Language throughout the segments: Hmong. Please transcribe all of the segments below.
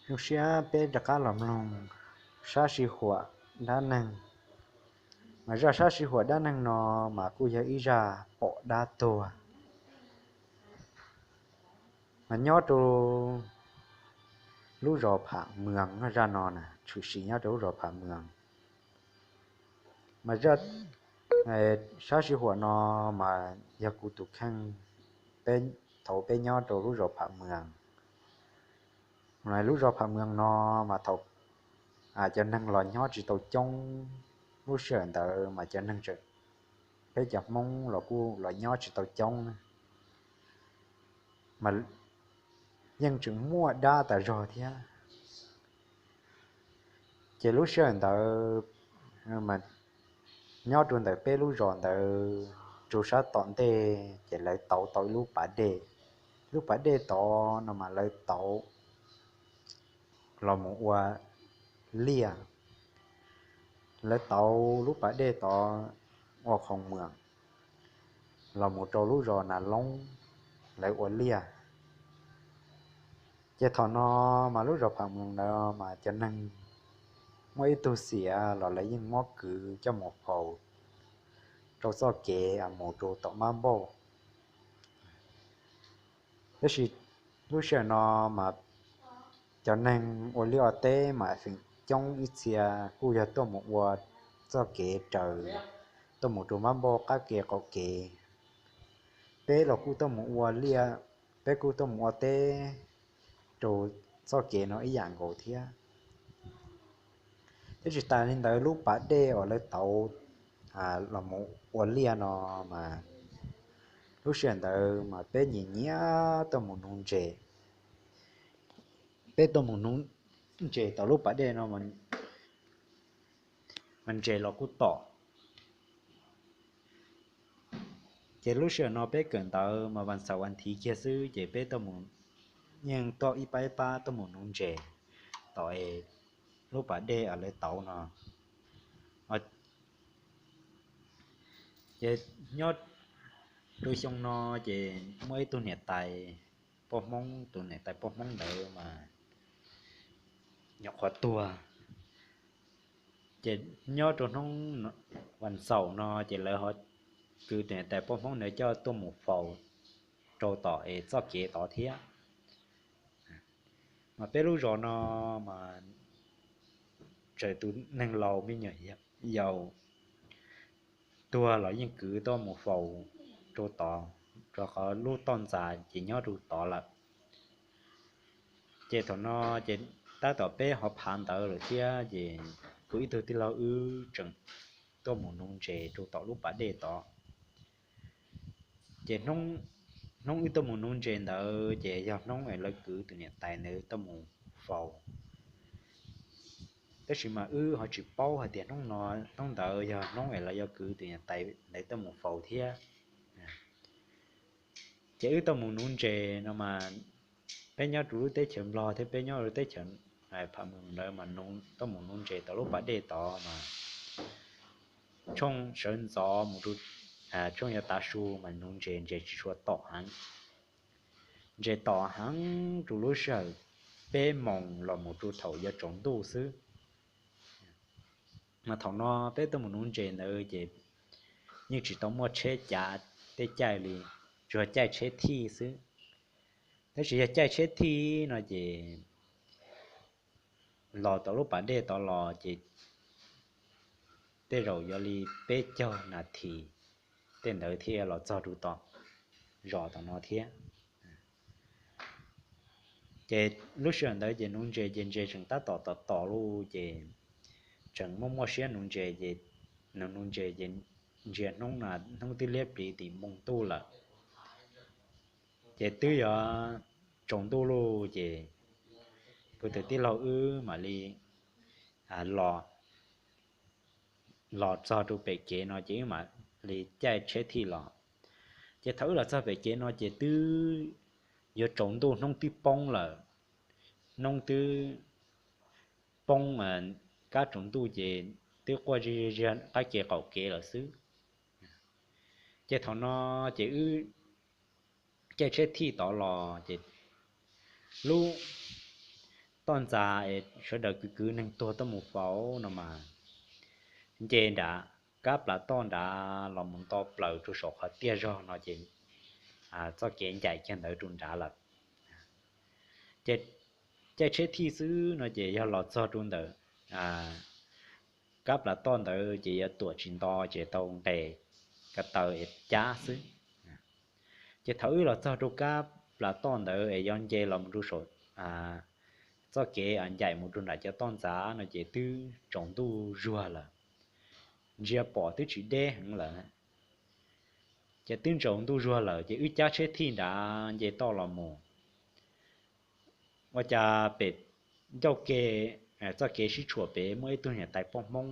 Zoo siab peb rov qab los mloog sab sij huam dab neeg. Mas zaj sab sij huam dab neeg no mas kuj yog ib zaj pom dab tuag, mas nyob rau lub zos Pham Mws. Zaj no na tshwm sim nyob rau lub zos Pham Mws. Mas zaj sab sij huam no mas yog kuv tus kheej, peb, thaum peb nyob rau lub zos Pham Mws. Lub zos Pham Mws no mas thaum cov neeg los nyob tsis tau coob, lub sij hawm ntawd mas cov neeg, peb cov Hmoob los kuj los nyob tsis tau coob, mas yeej tseem muaj dab tas zog thiab. Ces lub sij hawm ntawd nyob rau ntawm peb lub zos ntawd, rau sab tom ntej ces lawv tauv tau ib lub pas dej. Lub pas dej tod no mas lawv tauv los mus ua liaj. Lawv tauv lub pas dej tod ua Khoos Mws los mus rau lub zos Nas Loob, lawv ua liaj. Ces thaum no mas lub zos Pham Mws ntawd mas cov neeg muaj ib tug xiam los lawv yeej muab kwv coj mus faus rau txoj kev mus rau tom Mab Npauj. Tab sis lub sij hawm no mas cov neeg ua liaj ua teb mas feem coob ib txhia kuj yog tuaj mus ua txoj kev raws tuaj mus rau Mab Npauj qab kev qaum kev. Peb los kuj tuaj mus ua liaj, peb kuj tuaj mus ua teb rau txoj kev no ib yam nkaus thiab. Thiab tsis tas li ntawd, lub pas dej uas lawv tauv los mus ua liaj no mas lub sij hawm ntawd mas peb nyias nyias tuaj mus nuv ntses. Peb tuaj mus nuv ntses tom lub pas dej no mas ntses los kuj tom. Ces lub sij hawm no peb kawm ntawv mas vas xaum vas thiv kiag xwb ces peb tuaj mus, yeej tuaj ib pab ib pab tuaj mus nuv ntses tom lub pas dej uas lawv tauv no. Ces nyob rau xyoo no ces muaj ib tug niam tais poj Hmoob, tus niam tais poj Hmoob ntawd mas nyuam qhuav tuag. Ces nyob rau hnub vas xaum no ces lawv ho kwv tus niam tais poj Hmoob ntawd coj tuaj mus faus rau tom es txoj kev tod thiab. Mas peb lub zos no mas txawm tus neeg laus me nyuam yaus tuag los yeej kwv tuaj mus faus rau tod, rau qhov lub toj ntxas ces nyob rau tod lawm. Ces thaum no ces tab tom peb ho phav ntawv lawm thiab ces kuv ib tug tij laug wb tseem tuaj mus nuv ntses rau tom lub pas dej tod. Ces hnub wb tuaj mus nuv ntses ntawd ces yog hnub es lawv kwv tus niam tais ntawd tuaj mus faus. Tab sis mas wb ho tsis paub hais tias hnub no, hnub ntawd yog hnub es lawv yuav kwv tus niam tais ntawd tuaj mus faus thiab. Ces wb tuaj mus nuv ntses no mas peb nyob rau lub teb chaws Nplog thiab peb nyob lub teb chaws Pham Mws ntawd mas tuaj mus nuv ntses tom lub pas dej tod mas tshooj sawv ntxov mus rau tshooj yav tav su mas nuv ntses, ntses tsis tshua tom heev. Ntses tom heev rau lub sij hawm peb moos los mus rau thaum yuav tsaus ntuj xwb. Mas thaum no peb tuaj mus nuv ntses ntawd ces yeej tsis tau muaj tsheb cav tej caij li, tsuas caij tsheb thij xwb. Tab sis yog caij tsheb thij no ces los tom lub pas dej tod los ces tej zaum yuav li peb caug nas this tej ntawd thiaj los txog rau tom zos tom no thiab. Ces lub sij hawm ntawd ces nuv ntses ces ntses tseem tab tom tom tom lauj, ces tseem muaj muaj siab nuv ntses ces nws nuv ntses ces ntsia hnub na hnub twb liab pliv tim npoo ntuj lawm. Ces twb yuav tsaus ntuj lauj ces kuv tus tij laug wb mam li los, los txog rau pem kev no ces wb mam li caij tsheb thij los. Ces thaum wb los txog pem kev no ces twb yuav tsaus ntuj, hnub twb poob lawm, hnub twb poob, kab tsaus ntuj ces twb quaj zig zig zig qab kev qaum kev lawm xwb. Ces thaum no ces wb caij tsheb thij tod los ces lub, toj ntxas es sawv daws kwv kwv neeg tuag tuaj mus faus no mas, nce nrad kab plas toj nrad los mus nto plaws rau saum qhov tiaj zog no ces txoj kev ncaim kiag ntawd rau nrad lawm. Ces caij tsheb thij xwb no ces yog los txog rau ntawm kab plas toj ntawd ces yuav tuam tsis nto ces tau nqes ko taw es cab xwb. Ces thaum wb los txog rau kab plas toj ntawd es yuav nce los mus rau saum txoj kev ncaim mus rau nram cov toj ntxas no ces twb tsaus ntuj zuag lawm, ntsia pom twb tsis deb heev lawm. Ces twb tsaus ntuj zuag lawm ces wb cab tsheb thij nrad nce toj los mus, ua cas pem ncauj ke txoj kev sib tshuam pem muaj ib tug niam tais poj Hmoob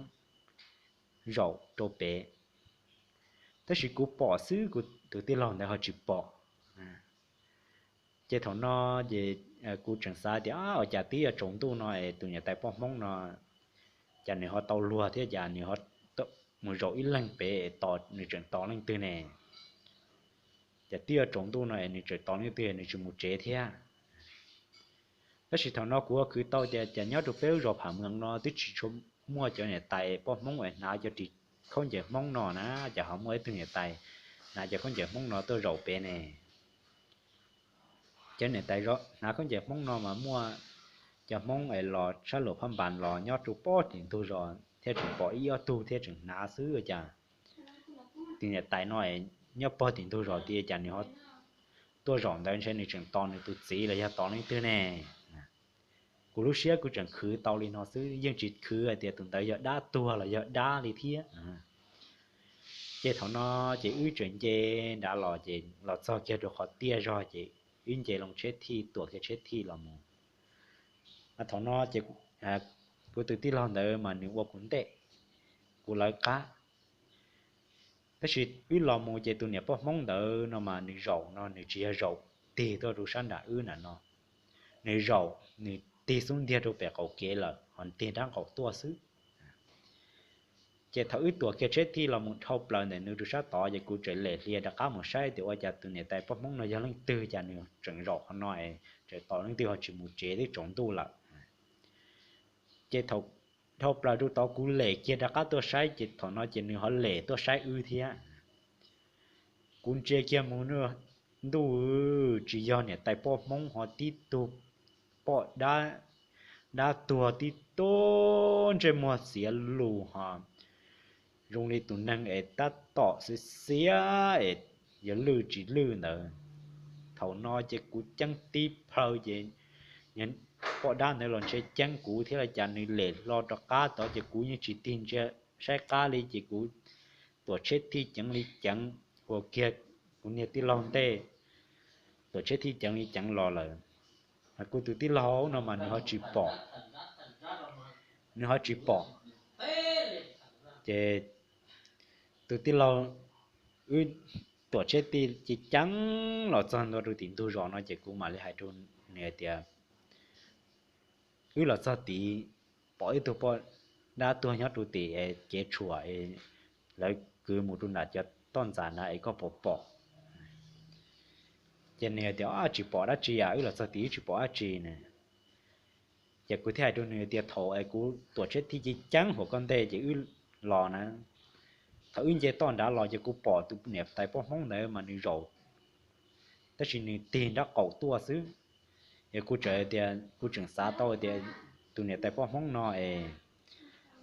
zaum rau pem, tab sis kuv pom xwb kuv tus tij laug ntawd ho tsis pom. Ces thaum no ces kuv tseem xav tias ua cas twb yuav tsaus ntuj no es tus niam tais poj Hmoob no cas nws ho tau luag thiab cas nws mus zaum ib leeg pem es tos nws tseem tos leej twg ne? Cas twb yuav tsaus ntuj no es nws tseem tos leej twg nws tsis mus tsev thiab? Tab sis thaum no kuv ua khwv tau tias cas nyob rau peb lub zos Pham Mees no twb tsis tshua muaj cov niam tais poj Hmoob es hnav cov ris khaub ncaws Hmoob no na, cas ho muaj ib tug niam tais hnav cov khaub ncaws Hmoob no tuaj zaum pem ne? Cov niam tais hnav khaub ncaws Hmoob no mas muaj cov Hmoob es los sab Luam Phaj Npas los nyob rau pog tim ntug zos thiaj tseem pom ib ob tug thiaj tseem hnav xwb, cas tus niam tais no nyob pog tim ntug zos tias cas nws ho tuaj zaum ntawd ntshe nws tseem tos nws tus txiv los yog tos leej twg ne? Kuv lub siab kuv tseem khwv tau li no xwb, yeej tsis khwv hais tias tus ntawd yog dab tuag los yog dab li thiab. Ces thaum no ces wb tseem nce nrad los ces los txog kiag rau qhov tiaj zog ces wb nce loo tsheb thij tuam kiag tsheb thij los mus. Thaum no ces kuv tus tij laug ntawd mas nws ua kuv ntej, kuv lawv qab. Tab sis wb los mus ces tus niam poj Hmoob ntawd no mas nws zaum no nws tsis yog zaum tig tuaj rau sab nram wb na no, nws zaum nws tig xub ntiag rau pem qaum kev lawm ho tig nrab nqaum tuaj xwb. Ces thaum wb tuam kiag tsheb thij los mus dhau plaws ntawm nws rau sab tod ces kuv tseem lem hlias rov qab mus saib tias ua cas tus niam tais poj Hmoob no yog leej twg cas nws tseem zaum qhov no es tseem tos leej twg ho tsis mus tsev twb tsaus ntuj lawm. Ces thaum dhau plaws rau tod kuv lem kiag rov qab tuaj saib ces thaum no ces nws ho lem tuaj saib wb thiab. Kuv ntsia kiag mus ntuj, tsis yog niam tais poj Hmoob ho tib tug poj dab, dab tuag tib tug ntsej muag xiav lus ho zoo li tus neeg es tab tom xiav xiav es yog lwj tsis lwj ntawd. Thaum no ces kuv ceeb tib plhaw ces poj dab ntawd los ntshe ceeb kuv thiab los cas nws lem hlo rov qab tod ces kuv yeej tsis tig ntsia saib qab li ces kuv tuam tsheb thij ceev li ceev, ua kiag kuv niag tij laug ntej, tuam tsheb thij ceev li ceev los lawm. Kuv tus tij laug no mas nws ho tsis pom, nws ho tsis pom. Ces tus tij laug, wb tuam tsheb thij ceev ceev los txog ntua rau tim ntug zos no ces kuv mam li hais rau nws hais tias wb los txog tid pom ib tug poj dab tuag nyob rau tim es kev tshuam es lawv kwv mus rau nram cov toj ntxas na es koj puas pom? Ces nws tias tsis pom dab tsi, wb los txog tid wb tsis pom dab tsi na. Ces kuv thiaj hais rau nws tias thaum es kuv tuam tsheb thij ceev ceev hauv koj ntej ces wb los na, thaum wb nce toj nrad los ces kuv pom tus niam tais poj Hmoob ntawd mas nws zaum, tab sis nws tig nrab qaum tuaj xwb. Yog kuv tseem tias kuv tseem xav tau tias tus niam tais poj Hmoob no es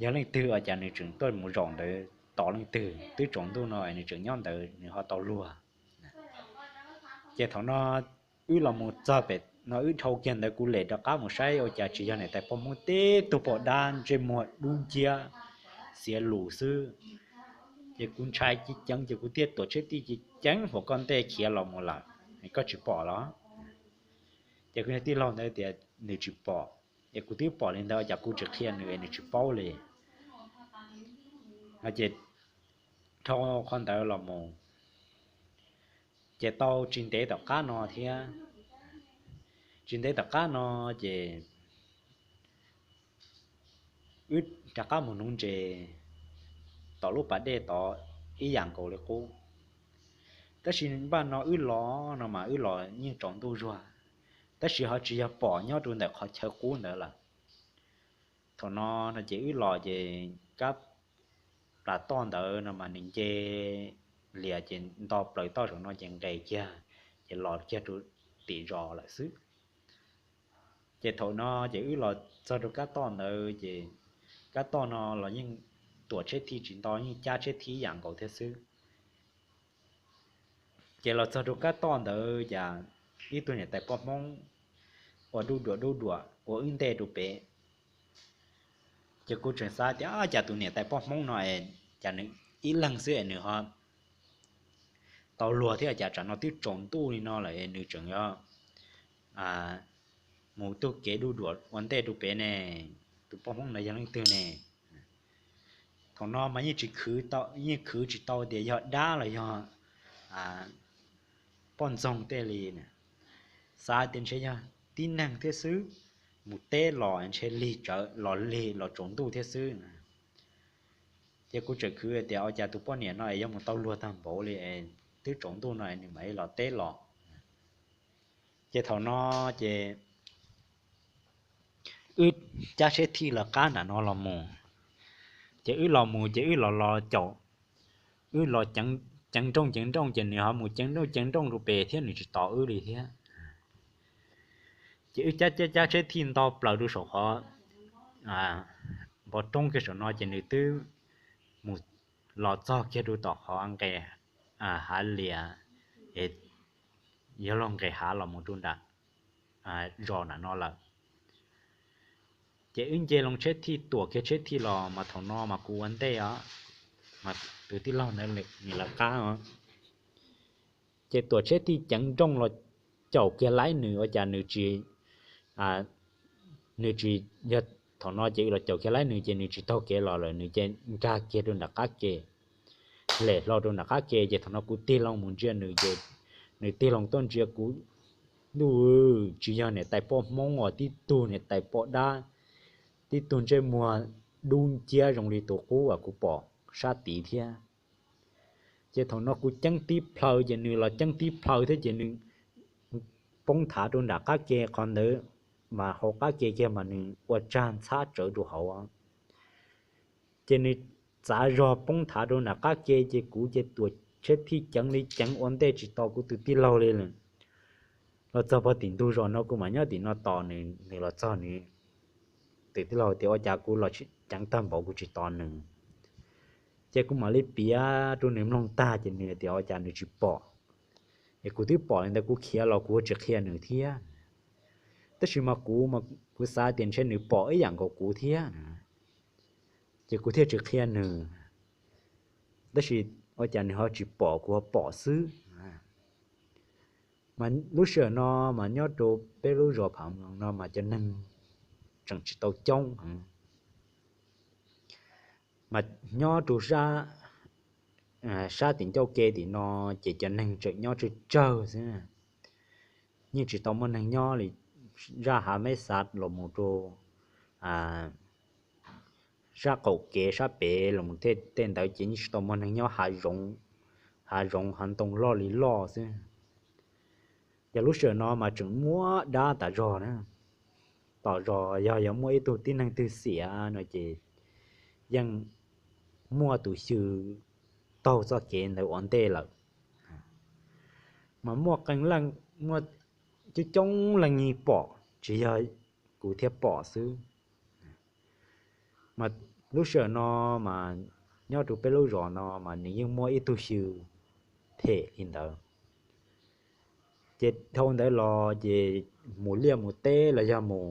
yog leej twg ua cas nws tseem tuaj mus zaum ntawd tos leej twg, twb tsaus ntuj no es nws tseem nyob ntawd nws ho tau luag. Ces thaum no wb los mus txog pem no wb dhau kiag ntawd kuv lem rov qab mus saib ua cas tsis yog niam tais poj Hmoob, tib tug poj dab ntsej muag dub nciab xiav lus xwb. Ces kuv ntshai ceev ceev ces kuv thiaj tuam tsheb thij ceev ceev hauv koj ntej khiav los mus lawm, koj tsis pom los? Ces kuv niag tij laug ntawd tias nws tsis pom, es kuv twb pom li ntawd cas kuv tsis qhia nws es nws tsis paub li. Ces dhau qhov ntawd los mus ces tau tsis ntev tom qab no thiab, tsis ntev tom qab no ces wb rov qab mus nuv ntses tom lub pas dej tod ib yam nkaus li qub. Tab sis npaj no wb los no mas wb los yeej tsaus ntuj zuag, tab sis ho tsis yog pom nyob rau ntawm qhov chaw qub ntawd lawm. Thaum no no ces wb los ces kab plas toj ntawd no mas nws nce lias ces nto plaws toj saum no ces nqes kiag, ces los kiag rau tim zos lawm xwb. Ces thaum no ces wb los txog rau kab toj ntawd ces kab toj no los yeej tuam tsheb thij tsis nto, yeej cab tsheb thij ib yam nkaus thiab xwb. Ces los txog rau kab toj ntawd cas ib tug niam tais poj Hmoob ua duj duam duj duam ua wb ntej rau pem. Ces kuv tseem xav tias cas tus niam tais poj Hmoob no es cas nws ib leeg xwb es nws ho tau luag thiab, cas tsam no twb tsaus ntuj li no lawm es nws tseem yog mus taug kev duj duam ua ntej rau pem ne, tus poj Hmoob no yog leej twg ne? Thaum no mas yeej tsis khwv tau, yeej khwv tsis tau tias yog dab los yog poj ntxoog tej li. Xav tias ntshe yog tib neeg thiab xwb, mus teb los ntshe lig tsawv los lig los tsaus ntuj thiab xwb. Ces kuv tseem khwv tias ua cas tus poj niam no es yuav mus tau luag tag npaum li, twb tsaus ntuj no nws mam li los teb los. Ces thaum no ces wb cab tsheb thij lawv qab nram no los mus. Ces wb los mus ces wb los los caum, wb los ceev nrooj ceev nrooj ces nws ho mus ceev nrooj ceev nrooj rau pem thiab nws tsis tos wb li thiab. Ces wb cab cab cab tsheb thij nto plaws rau saum qhov npoo roob kiag saum no ces nws twb mus los txog kiag rau tom qhov nqes hav lias, yog luag nqes hav los mus rau nram zos nram no lawm. Ces wb nce loo tsheb thij tuam kiag tsheb thij los mas thaum no mas kuv ua ntej os, mas tus tij laug ntawd nws lawv qab os. Ces tuam tsheb thij ceev nrooj los caum kiag laib nws ua cas nws tsis, nws tsis yog, thaum no ces wb los caum kiag laib nws ces nws tsis taug kev los lawm, nws ces nkag kiag rau nram qab ke, lem hlo rau nram qab ke. Ces thaum no kuv tig loo mus ntsia nws ces nws tig loo tuaj ntsia kuv, ntuj, tsis yog niam tais poj Hmoob os, tib tug niam tais poj dab, tib tug ntsej muag dub nciab zoo li tus qub uas kuv pom sab tid thiab. Ces thaum no kuv ceeb tib plhaw ces nws los ceeb tib plhaw thiab ces nws poob thav rau nram qab ke qhov ntawd, mas hauv qab ke kiag mas nws ua tsag ntxhab tsawv rau hauv. Ces nws txav zog poob thav rau nram qab ke ces kuv ces tuam tsheb thij ceev li ceev ua ntej tsis tos kuv tus tij laug li lawm. Los txog pog tim ntug zos no kuv mam nyob tim no tos nws, nws los txog nws, tus tij laug tias ua cas kuv los ceev tag npaum kuv tsis tos nws. Ces kuv mam li piav rau nws mloog tag ces nws tias ua cas nws tsis pom. Es kuv twb pom li ntawd kuv khiav los kuv tsis qhia nws thiab. Tab sis mas kuv, kuv xav tias ntshe nws pom ib yam nkaus kuv thiab, ces kuv thiaj tsis qhia nws. Tab sis ua cas nws ho tsis pom, kuv ho pom xwb. Mas lub sij hawm no mas nyob rau peb lub zos Phav Mloos no mas cov neeg tseem tsis tau coob. Mas nyob rau sab tim ncauj ke tim no ces cov neeg tseem nyob tsawg tsawg xwb, yeej tsis tau muaj neeg nyob li. Zaj hav Meb Xav los mus rau sab qaum kev sab pem los tej ntawd ces yeej tsis tau muaj neeg nyob, hav zoov, hav zoov hav ntoo loj li loj xwb. Ces lub sij hawm no mas tseem muaj dab tas zog na. Tom zos yog yuav muaj ib tug tib neeg twg xiam no ces yeej muaj tus xyw taug txoj kev ntawd ua ntej lawm. Mas muaj qee leej, muaj coob coob leej yeej pom, tsis yog kuv thiaj pom xwb. Mas lub sij hawm no mas nyob rau peb lub zos no mas nws yeej muaj ib tug xyw phem li ntawd. Ces dhau ntawd los ces mus liaj mus teb los yog mus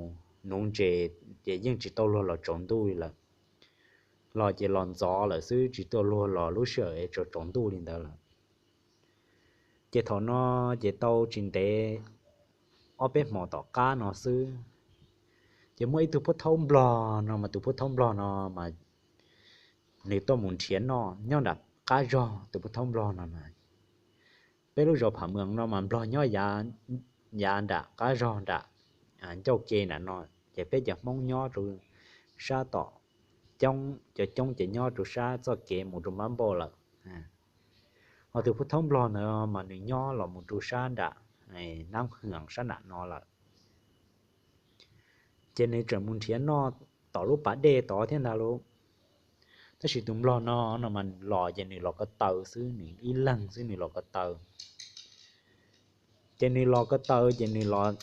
nuv ntses ces yeej tsis tau luag los tsaus ntuj li lawm. Los ces los ntxov lawm xwb, tsis tau luag los lub sij hawm es tsaus tsaus ntuj li ntawd lawm. Ces thaum no ces tau tsis ntev ob peb hmo tom qab no xwb, ces muaj ib tug pub thaub nplog no mas tus pub thaub nplog no mas nws tuaj mus nrhiav noj nyob nram qab zog. Tus pub thaub nplog no, peb lub zos Pham Mws no mas nplog nyob yav nram qab zog nram ncauj ke nram no, ces peb cov Hmoob nyob rau sab tom coob, cov coob ces nyob rau sab txoj kev mus rau Mab Npauj lawm. Ho tus pub thaub nplog ntawd mas nws nyob los mus rau sab nram Nab Hwm sab nram no lawm. Ces nws tseem mus nrhiav noj tom lub pas dej tod thiab ntag lauj. Tab sis tus nplog no no mas los ces nws los ko taw xwb, nws ib leeg xwb nws los ko taw. Ces nws los ko taw ces nws los,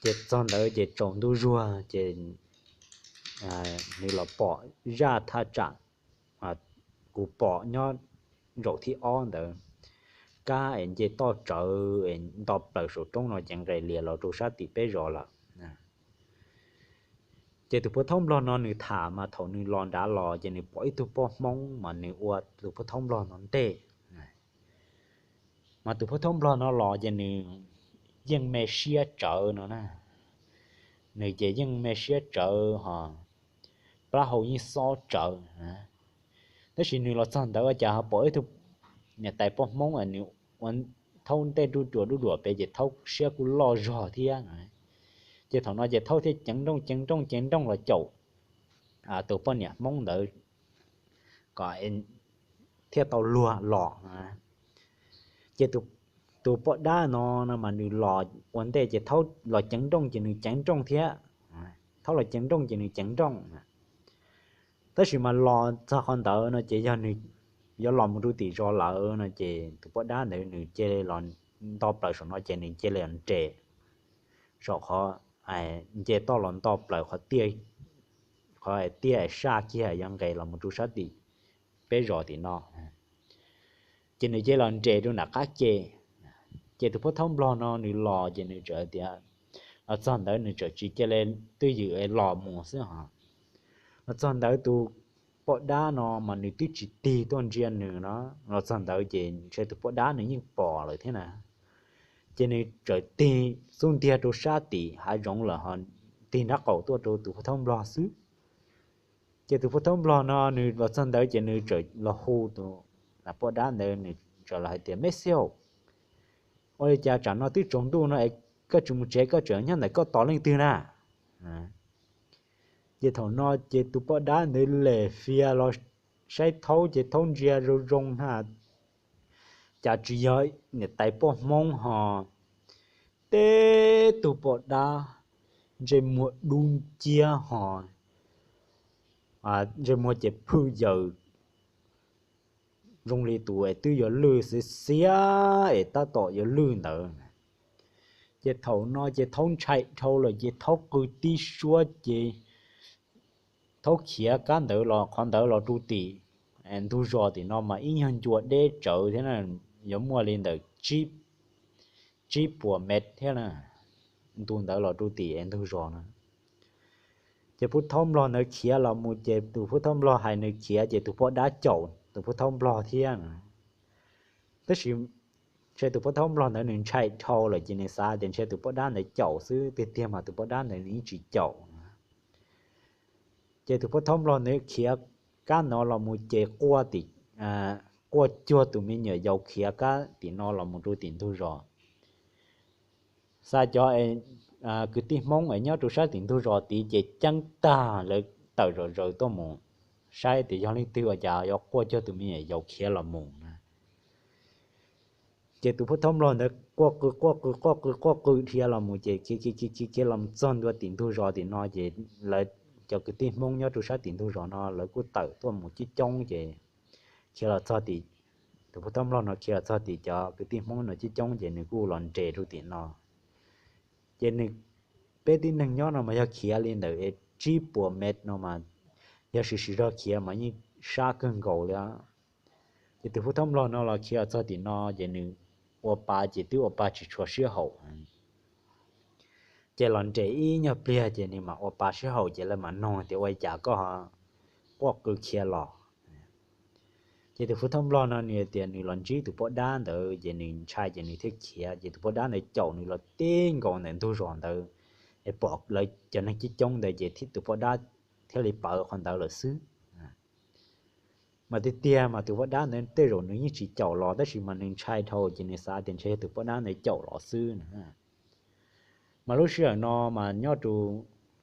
ces txog ntawd ces tsaus ntuj zuag ces nws los pom zaj thaj tsam kuv pom nyob zaum thib ob ntawd, kab es nce toj tsawv es nto plaws saum roob no ces nqes lias los rau sab tim peb zos lawm. Ces tus phub thaub nplog no nws tham mas thaum nws los nrad los ces nws pom ib tug poj Hmoob mas nws ua tus phub thaub nplog no ntej. Mas tus phub thaub nplog no los ces nws yeej me siab tsawv no na, nws ces yeej me siab tsawv ho plaub hau yeej xob tsawv. Tab sis nws los txog ntawd ua cas ho pom ib tug niam tais poj Hmoob nws ua thaub ntej duj duam duj duam pem ces thaub siab kuj loj zog thiab. Ces thaum no ces thaub thiaj ceev nrooj ceev nrooj ceev nrooj los caum tus poj niam Hmoob ntawd kom thiaj tau luag los. Ces tus poj dab no no mas nws los ua ntej ces thaub los ceev nrooj ces nws ceev nrooj thiab, thaub los ceev nrooj ces nws ceev nrooj. Tab sis mas los txog qhov ntawd no ces yog nws yuav los mus rau tim zos lawm no ces tus poj dab ntawd nws cia li los nto plaws saum no ces nws cia li los nres saum qhov, nce toj los nto plaws qhov tiaj, qhov tiaj saj kiag yuav nqes los mus rau sab tim peb zos tim no. Ces nws cia li los nres rau nram qab ke. Ces tus phub thaub nplog no nws los ces nws txawm tias, los txog ntawd nws txawm tsis cia li twj ywm los mus xwb ho. Los txog ntawd tus poj dab no mas nws twb tsis tig tuaj ntsia nws no, los txog ntawd ces ntshe tus poj dab nws yeej pom lawm thiab na. Ces nws txawm tig xub ntiag rau sab tim hav zoov lawm ho tig nraub qaum tuaj rau tus phub thaub nplog xwb. Ces tus phub thaub nplog no nws los txog ntawd ces nws txawm los hu tus poj dab ntawd, nws txawm los hais tias, me xib haum, ua li cas tsam no twb tsaus ntuj no es koj tsis mus tsev, koj tseem nyob ntawm koj tos leej twg na? Ces thaum no ces tus poj dab ntawd lem fias los saib thaub ces thaub ntsia zoo zoo na, cas tsis yog niam tais poj Hmoob ho, teb tug poj dab ntsej muag dub nciab ho, ntsej muag ces phwj yaws zoo li tus es twb yuav lwj xiav xiav es tab tom yuav lwj ntawd. Ces thaum no ces thaub ntshai dhau lawm ces thaub qw tib suab ces thaub khiav kab ntawd los qhov ntawd los rau tim ntug zos tim no mas ib nyuag ncua deb tsawv thiab, yuav muaj li ntawm tsib puas mev thiab na, ntu ntawd los rau tim ntug zos no. Ces phub thaub nplog ntawd khiav los mus ces tus phub thaub nplog hais nws khiav ces tus poj dab caum tus phub thaub nplog thiab. Tab sis ntshe tus phub thaub nplog ntawd nws ntshai dhau lawm ces nws xav tias ntshe tus poj dab ntawd caum xwb, tiag tiag mas tus poj dab ntawd nws yeej tsis caum. Ces tus phub thaub nplog ntawd khiav kab no los mus ces quaj tim, quaj cuag tus me nyuam yaus khiav kab tim no los mus rau tim ntug zos. Xa cov kwv tij Hmoob es nyob rau sab tim ntug zos tid ces ceeb tag lawv tawm zom zaws tuaj mus saib tias yog leej twg ua cas yuav quaj cuag tus me nyuam yaus khiav los mus na. Ces tus phub thaub nplog ntawd quaj qw quaj qw quaj qw quaj qw dhia los mus ces khiav khiav khiav khiav los txog ntua tim ntug zos tim no ces lawv cov kwv tij Hmoob nyob rau sab tim ntug zos no lawv kuj tawm tuaj mus coob coob ces khiav los txog tim, tus phub thaub nplog no khiav los txog tim cov kwv tij Hmoob no coob coob ces nws kuj los nres rau tim no. Ces nws, peb tib neeg nyob no mas yog khiav li ntawm tsib puas mev no mas yog siv siv zog khiav mas yeej sab kawg nkaus li. Ces tus phub thaub nplog no los khiav los txog tim no ces nws ua pa ces twb ua pa tsis tshua sib haum. Ces los nres ib nyuag pliag ces nws mam ua pa sib haum ces lawv mam nug tias ua cas koj quaj qw khiav los. Ces tus phub thaub nplog no nws tias nws los ntsib tus poj dab ntawd ces nws ntshai ces nws thiaj khiav ces tus poj dab ntawd caum nws los tib nkaus ntawm ntug zos ntawd es pom lawv cov neeg coob coob ntawd ces tus poj dab thiaj li pawv qhov ntawd lawm xwb. Mas tiag tiag mas tus poj dab ntawd tej zaum nws yeej tsis caum los tab sis mas nws ntshai dhau ces nws xav tias ntshe yog tus poj dab ntawd caum los xwb na. Mas lub sij hawm no mas nyob rau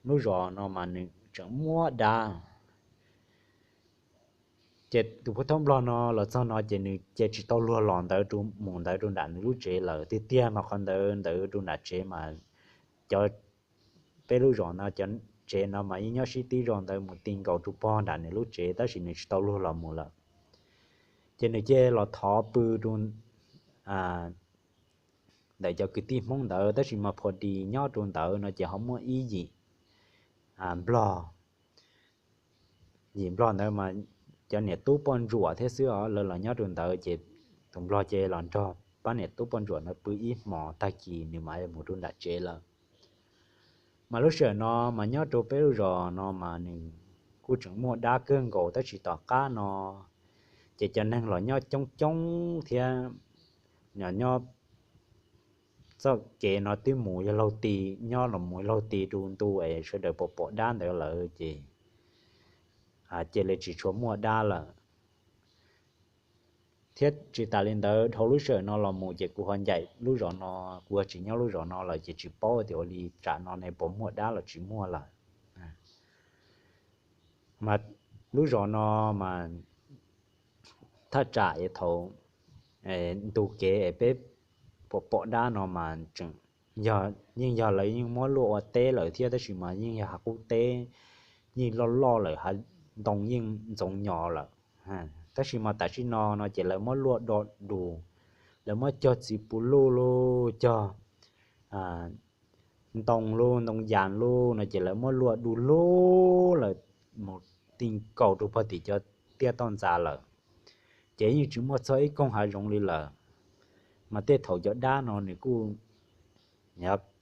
lub zos no mas nws tseem muab dab. Ces tus phub thaub nplog no los txog no ces nws cia tsis tau luag los ntawd rau mus ntawd rau nram nws lub tsev lawm tiag tiag mas qhov ntawd ntawd rau nram tsev mas cov peb lub zos no cov tsev no mas yeej nyob sib tib zos ntawd mus ti nkaus rau pog nram nws lub tsev tab sis nws tsis tau luag los mus lawm. Ces nws cia los thov pw rau ntawm cov kwv tij Hmoob ntawd tab sis mas pho dis nyob rau ntawd no ces ho muaj ib yim Nplog. Yim Nplog ntawd mas cov niam tub poj ntsuam thiab xwb os, lawv los nyob rau ntawd ces tus Nplog ces los nrog pab niam tub poj ntsuam ntawd pw ib hmos tag kis nws mam mus rau nram tsev lawm. Mas lub sij hawm no mas nyob rau peb lub zos no mas nws kuj tseem muaj dab kawg nkaus tab sis tom qab no ces cov neeg los nyob coob coob thiab, nyob txoj kev no twb mus yog laug ti, nyob los mus laug ti rau ntu es sawv daws pom pom dab ntawd lawm ces cia li tsis tshua muaj dab lawm. Thiab tsis tas li ntawd dhau lub sij hawm no los mus ces kuv ho ncaim lub zos no, kuv ho tsis nyob lub zos no lawm ces tsis paub tias ua li tsam no ne puas muaj dab los tsis muaj lawm. Mas lub zos no mas thaj tsam es thaum ntu kev es peb pom pom dab no mas tseem, yeej yog lawv yeej muab luaj ua teb lawm thiab tab sis mas yeej yog hav qub teb, yeej loj loj lawm, hav ntoo yeej ntxoov nyos lawm. Tab sis mas tam sim no no ces lawv muab luaj do dus, lawv muab cog txiv puv luj lub, cog ntoo lub, ntoo yas lub no ces lawv muab luaj du lug lawm mus ti nkaus rau pog tim cov tiaj toj ntxas lawm, ces yeej tsis muaj txog ib koog hav zoov li lawm. Mas tej thaum cov dab no nws kuj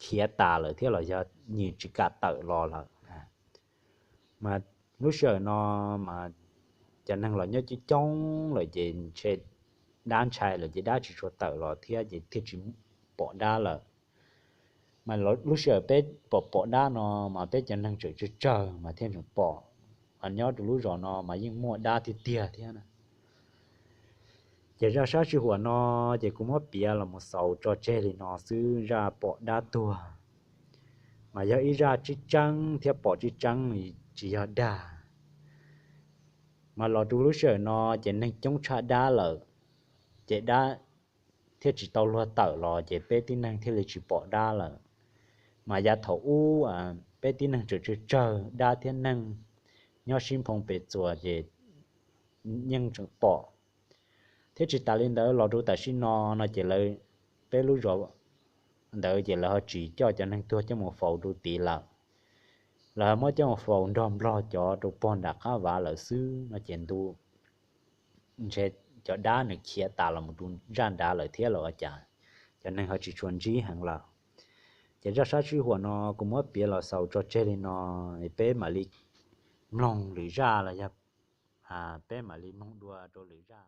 khiav tas lawm thiab los yog nws tsis kam tawm los lawm. Mas lub sij hawm no mas cov neeg los nyob coob coob lawm ces ntshe dab ntshai lawm ces dab tsis tshua tawm los thiab ces thiaj tsis pom dab lawm. Mas lub sij hawm peb pom pom dab no mas peb cov neeg tseem tsawg tsawg mas thiaj tseem pom, mas nyob rau lub zos no mas yeej muaj dab tiag tiag thiab na. Ces zaj sab sij huam no ces kuv muab piav los mus xaus tso tseg li no xwb, zaj pom dab tuag mas yog ib zaj tseeb tseeb thiab pom tseeb tseeb, tsis yog dag. Mas los rau lub sij hawm no ces neeg coob tshaj dab lawm, ces dab thiaj tsis tau luag tawm los ces peb tib neeg thiaj li tsis pom dab lawm. Mas yav thaum ub peb tib neeg tseem tsawg tsawg, dab thiab neeg nyob sib nphoo pes txuas ces yeej tseem pom. Thiab tsis tas li ntawd los rau tam sim no no ces lawv, peb lub zos ntawd ces lawv ho tsis coj cov neeg tuag coj mus faus rau tid lawm. Lawv ho muab coj mus faus nrog Nplog cov rau pog nram qab vav lawm xwb no ces ntu ntshe cov dab nws khiav tas los mus rau zaj nrad lawm thiab los ua cas cov neeg ho tsis tshua ntsib heev lawm. Ces zaj sab sij huam no kuv muab piav los xaus tso tseg li no, peb mam li mloog lwm zaj los yog peb mam li mloog dua rau lwm zaj.